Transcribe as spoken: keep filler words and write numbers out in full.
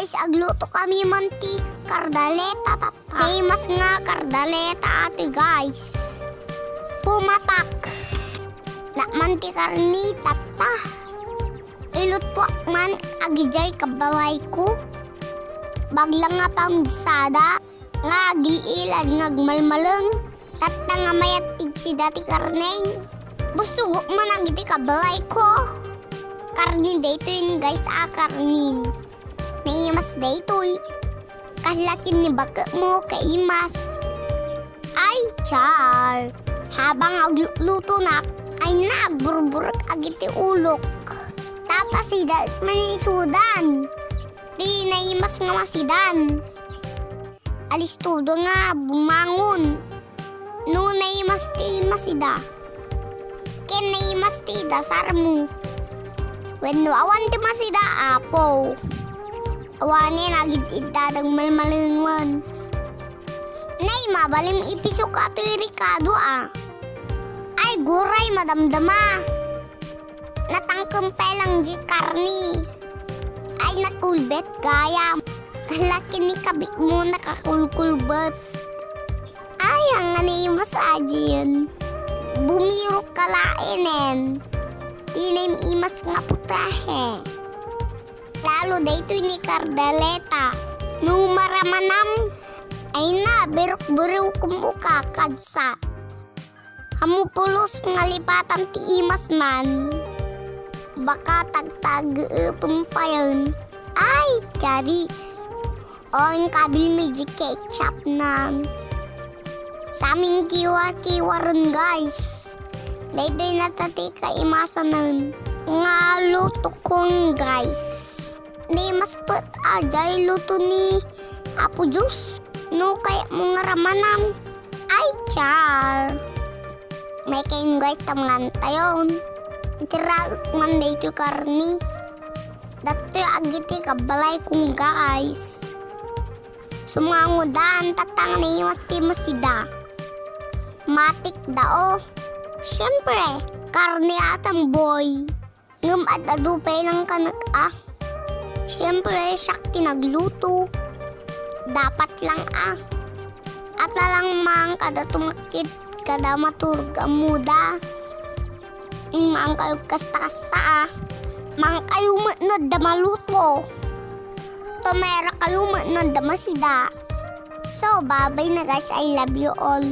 Guys, agluto kami man ti kardaleta tatta. Naimas nga kardaleta ati, guys. Pumapak. Dakman ti karni tatta. Iluttuak man agidiay kabalayko. Bagla nga pamigsada nga agiilad nga agmalmaleng. Tatta nga mayat ti sida ti karnen. Busugok man agiti kabalayko. Karni daytoy, guys, a karnin. Naimas daytoy. Kasla ken ni baketmo kaimas. Ay, char. Habang aglutonak, ay nagburburek agiti ulok. Tapasidaek man isudan. Di naimas nga masidan. Alistoda nga bumangon. No naimas ti masida. Ken naimas ti dasarmo. Wenno awan ti masida, Apo. Awanen agid-iddadang malmalengan. Nay, mabalim ipisok a ti rikado a. Ay, guray, madamdama. Natangkem pay lang di karni. Ay, nakulbet gayam. Kalaki ni kabitmo nakakulkulbet. Ay, ang naimas ajin. Bumirok ka laenen. Tinay imas nga putahe. Lalo daytoy ni Cardeleta. No maramanam, ay na, birok-birok kumuka kadsa. Amo pulos nga lipatan ti imasnan. Baka tagtagepem payen. Ay, charis. O, inkabil mi di ketchup nan. Samin kiwar-kiwaren, guys. Daytoy na ti kaimasanen nga lutokon, guys. Naimas pet a jay luto ni Apo Diyos. No kayatmo nga ramanam. Ay, char. May kayong guys, tamangan tayon. Itiraek man daytoy karni. Daytoy agiti kabalay kong guys. Sumangudan, tatang naimas ti masida. Matik dao. Siyempre, karni atan boy. Ngem ad-adu pay lang kanak a. Siyempre, siak ti nagluto. Dapat lang a. Ata lang man kada tumakit, kada maturog a muda. Mangkayo kasta-kasta a. Mangkayo met no adda maluto. Tumera kayo met no adda masida. So, bye-bye na guys. I love you all.